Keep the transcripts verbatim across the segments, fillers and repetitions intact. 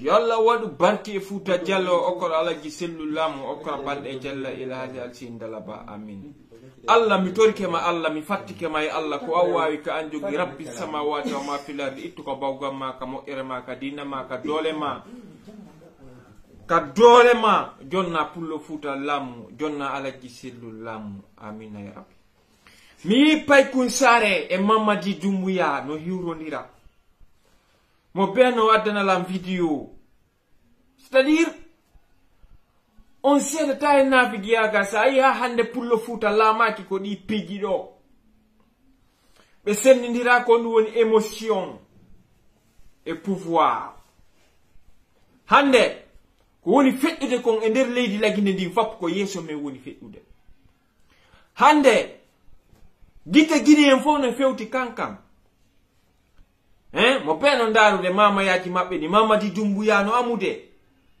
Yo Allah waɗu barki e Fuuta Jallo, okkor Alaji Sellu laamu, okkor balɗe e jalla e laaji alsin dalaba. Amin. Allah, mi torike ma, Allah, mi fattike ma, e Allah, ko an waawi ka an jogi, Rabbi samawati wa ma fil ardi, ittu ka bawgal ma, ka moƴƴere ma, ka diina ma, ka doole ma, ka doole ma, jonna Pullo Fuuta laamu, jonna Alaji Sellu laamu. Amina ya Rabbi. Mi yi'i Paykun Saare e Mamadi Dumbuya no hiwrondira. Mo bee no addana lan video. C'est-à-dire, on seeɗa ta e naafigiya ga, sa yi ha hande Pullo Fuuta laamaaki ko ɗi piiji ɗo. Ɓe senndindira ko ɗum woni émotion e pouvoir. Hande, ko woni feƴƴude kon e nder leydi Lagine ndin fop ko yeeso men woni feƴƴude. Hande, gite Gine en fof no fewti kankan. Hein? Mo bee no ndaarude maamayaaji maɓɓe ɗi, Mamadi Dumbuya no amude.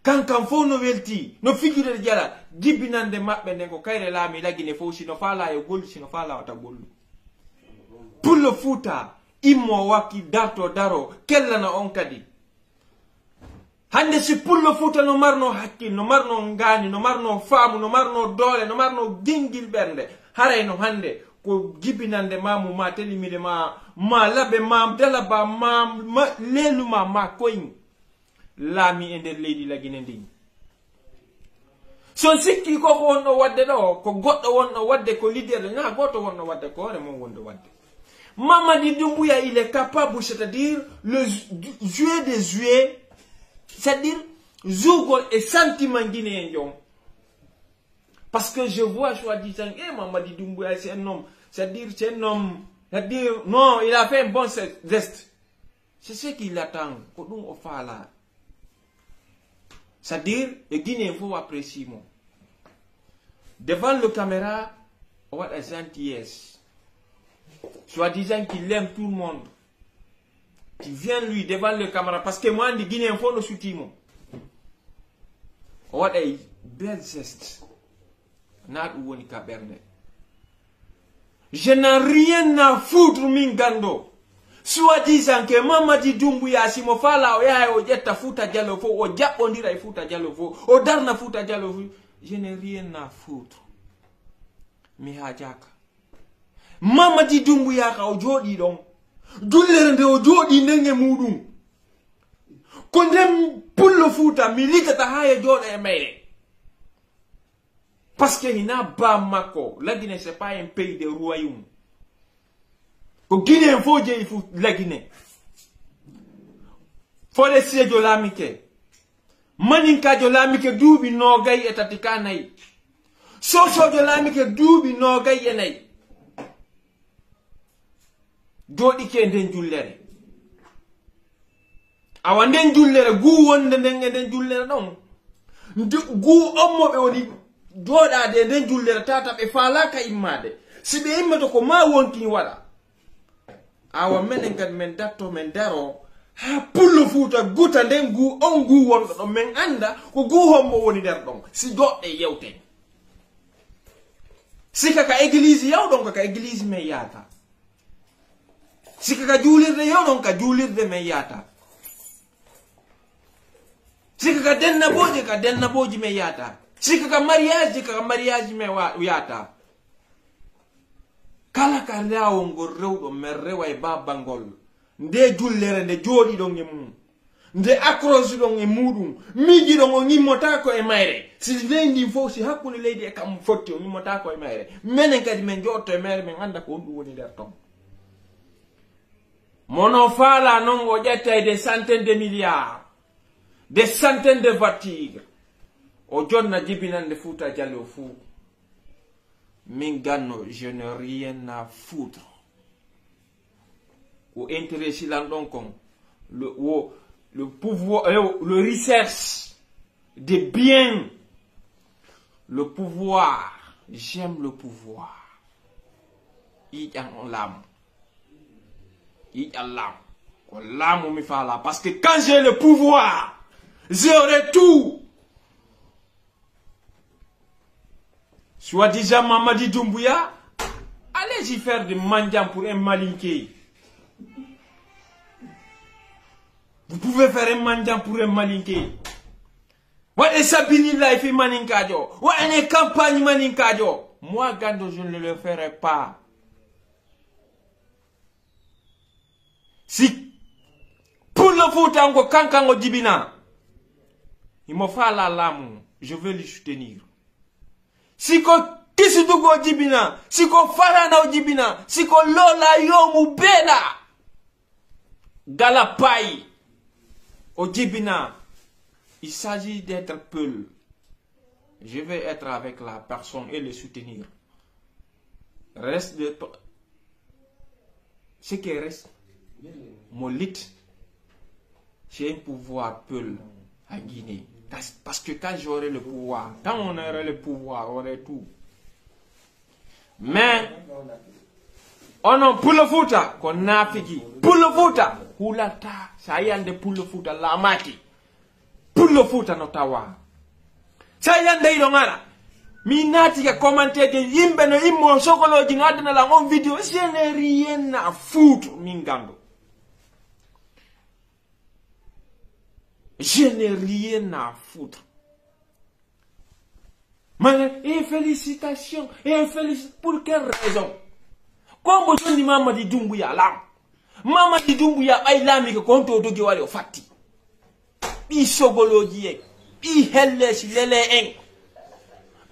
Kankan fof no welti, no fijude ɗe jala. Jibinande maɓɓe nden ko kayre laami Lagine fof, si no faalaa yo gollu, si no faalaa wata gollu. Pullo Fuuta, immo wakki, darto daro, kellana on kadi. Hande si Pullo Fuuta no marno hakkil, no marno ngaani, no marno faamu, no marno doole, no marno gingil ɓernde, haray no hande ko jibinande ma mo, ma telimide ma, ma labe ma, dalaba ma, ma leelu ma, ma koyn laami e nder leydi Lagine ndin. So on sikki ko ko wonno wadde ɗo, ko goɗɗo wonno wadde, ko leader, na gooto wonno wadde, ko hoore mon wonno wadde. Mamadi Doumbouya, il est capable, c'est-à-dire, le ju-, jouer des jouets, c'est-à-dire, jougol e sentiment guinéen jom. Parce que je vois soi-disant, eh, Mamadi Doumbouya, c'est un homme, c'est-à-dire, c'est un homme, c'est-à-dire, non, il a fait un bon se-, geste. C'est ce qu'il attend, ko ɗum o faalaa. C'est-à-dire, e Guinée fof apprécie mo. Devant le caméra, o waɗa gentillesse. Soi-disant qu'il aime tout le monde. Tu viens lui devant le caméra, parce que mo andi Guinée fof no sutii mo. O waɗay bel geste. Na ɗum woni ka ɓernde. Je n'ai rien à foutre min ganndo. Soi-disant que Mamadi Doumbouya, si mo faalaa o yahay o ƴetta Fuuta Jallo fof, o jaɓɓondira e Fuuta Jallo fof, o darna Fuuta Jallo fof. Je n'ai rien à foutre. Mi haajaaka. Mamadi Doumbouya ka o jooɗii ɗon. Jullere nde o jooɗii nden e muuɗum. Ko nden Pullo Fuuta mi ligata haa e jooɗa e mayre. Parce que hina baa makko, Lagine c'est pas un pays de royaume. Ko Guinée fof jeyi fu Lagine. Forestier jo laamike. Maninka jo laamike duuɓi noogay e tati ka nayi. Soso jo laamike duuɓi noogay e nayi. Jooɗike e nden jullere. Awa nden jullere, guu wonde nden e nden jullere ɗon. Ndu-, guu on mo ɓe woni jooɗaade e nden jullere tata ɓe faalaaka immaade. Si ɓe immoto ko maa wonkii waɗa. Awa menen kadi men datto men daro haa Pullo Fuuta guta nden guu on guu wonɗo ɗon men annda ko guu hombo woni nder ɗon. Si joɗɗe yewten. Si ka ka église yawɗon ko ka église men yaata. Si ka ka juulirde yewɗon ka juulirde men yaata. Si ka ka dennabooje ka dennabooji men yaata. Si ka ka mariage ka mariage men wa-, yaata. Kala ka laawol ngol rewɗon men rewa e baabal ngol. Nde jullere nde jooɗiɗon e mum. Nde accroche ɗon e muuɗum, miijiɗon on immotaako e mayre. Si leydi ndin fof, si hakkunde leydi e kam fotti, on immotaako e mayre. Menen kadi men joɗto e mayre, men annda ko honɗum woni nder ton. Mono faala non o ƴettay des centaines de milliards, des centaines de voitures. O jonna jibinande Fuuta Jallo fuu. Min ganno, je n'ai rien à foutre. Ko intérêt silan ɗon kon. Le, wo, le pouvoir, eh, le recherche de bien. Le pouvoir, j'aime le pouvoir. Yiɗan on laamu. Yiɗan laamu. Ko laamu mi faala. Parce que quand j'ai le pouvoir, j'aurai tout. Soi-disant Mamadi Doumbouya, allez-y faire de mendiant pour un Malinké. Vous pouvez faire un mandjan pour un malinké. Waɗe sabilillahi fi maninkaajo. Waɗe campagne maninkaajo. Moi, Gando, je ne le ferai pas. Si Pullo Fuuta on ko kankan o jibina, himo faalaa laamu, je vais lui soutenir. Si ko Kisidugu o jibina, si ko Farana o jibina, si ko Lola Yomu Beela, Galapayi o jibina, il s'agit d'être Peul. Je vais être avec la personne et le soutenir. Reste de ce qui reste, mo lit, j'ai un pouvoir Peul en Guinée. Parce que quand j'aurai le pouvoir, quand on aura le pouvoir, on aurait tout. Mais onon Pullo Fuuta ko naafiki. Pullo Fuuta hulata. Sa yande Pullo Fuuta laamaaki, Pullo Fuuta no tawa. Sa yande iɗo ngara, mi naati ka commentaire, yimɓe no immo sokolooji no addana lan on vidéo. Je n'ai rien à foutre, min Gando. Je n'ai rien à foutre. Mana, et félicitations, et félicitations. Pour quelle raison? Kombo jonni Mamadi Doumbouya lam. Mamadi Doumbouya ɓay laamike ko honto o dogi wari o fatti. Ɓii sogolooji en, ɓii helleesi lele en,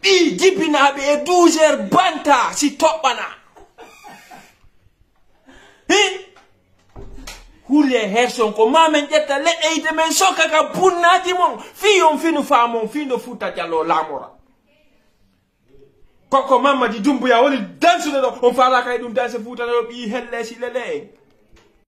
ɓii jibinaaɓe e douze heures banta si toɓɓana. Hi! Huli e herson ko ma men ƴetta leɗɗe yite men sokka ka bunnaaji mon, fii on finu faa mon, fii ndo Fuuta Jaloo laamora. Ko, ko Mamadi Doumbouya woni dansude ɗo, on faalaaka e ɗum danse Fuuta ɗo, ɓii helleesi lele en.